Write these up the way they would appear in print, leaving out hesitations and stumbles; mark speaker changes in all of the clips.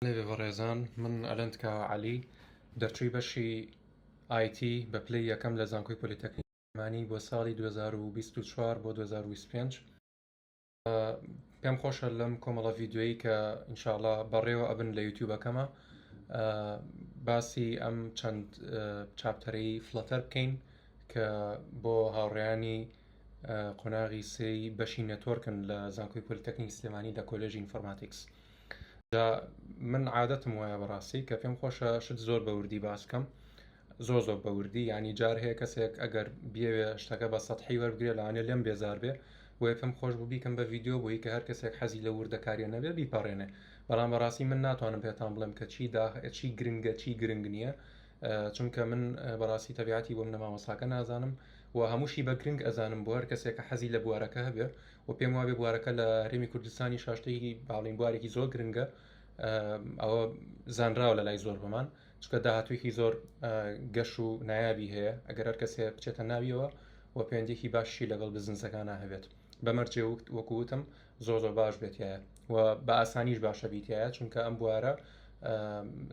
Speaker 1: لێبێ بەڕێزان من ئەلەند کاوە عەلی دەرچووی بەشی IT بە پلەی یەکەم لە زانکۆی پۆلیتەکنیکی سلێمانی بۆ ساڵی 2024 بۆ 2025. پێم خۆشە لەم کۆمەڵە ڤیدیۆیی کە ئینشاءڵا بەڕێوە ئەبن لە یوتیوبەکەمە باسی ئەم چەند chapter ەی Flutter بکەین کە بۆ هاوڕێیانی قۆناغی سێی بەشی network ن لە زانکۆی پۆلیتەکنیک سلێمانی لە کۆلێژی informatics. جا من عادەتم وایە بەڕاستی کە پێم خۆشە شت زۆر بە وردی باس کەم، زۆر زۆر بە وردی. یعنی جار هەیە کەسێک ئەگەر بیەوێ شتەکە بە سەتحی وەربگرێ لەوانەیە لێم بێزار بێ، بۆیە پێم خۆش بوو بیکەم بە ڤیدیۆ بۆی کە هەر کەسێک حەزی لە وردەکاریە نەبێ بیپەڕێنێ. بەڵام بەڕاستی من ناتوانم پێتان بڵێم کە چی دا چی گرنگە چی گرنگ نییە، چونکە من بەڕاستی تەبیعەتی بۆم نە مامۆستاکە نازانم و هەمووشی بە گرنگ ئەزانم بۆ هەر کەسێک کە حەزی لە بوارەکە هەبێ و پێم وابێ بوارەکە لە هەرێمی کوردستانی شاشتێکی باڵین بوارێکی زۆر گرنگە. ئەوە زانراوە لە لای زۆر بەمان چونکە داهاتوێکی زۆر گەش و نایابی هەیە ئەگەر هەر کەسێ بچێتە ناویەوە و پەیوەندیەکی باشی لەگەڵ بزنسەکانە هەبێت بە مەرجێ وەکو وتم زۆر زۆر باش بێتایە و بە ئاسانیش باشە بیتایە، چونکە ئەم بوارە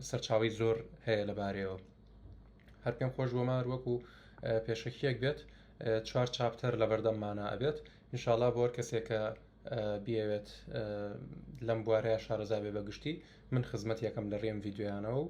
Speaker 1: سەرچاوی زۆر هەیە لەبارەیەوە. هەر پێم خۆش بۆمار وەکو پێشەکیەک بێت چوار chapter لە بەردەممانە ئەبێت ئینشاڵا بۆ هەر کەسێک کە بیەوێت لەم بوارەیە شارەزا بێ بە گشتی من خزمەت یەکەم لە ڕێم ڤیدیۆیانەوە و.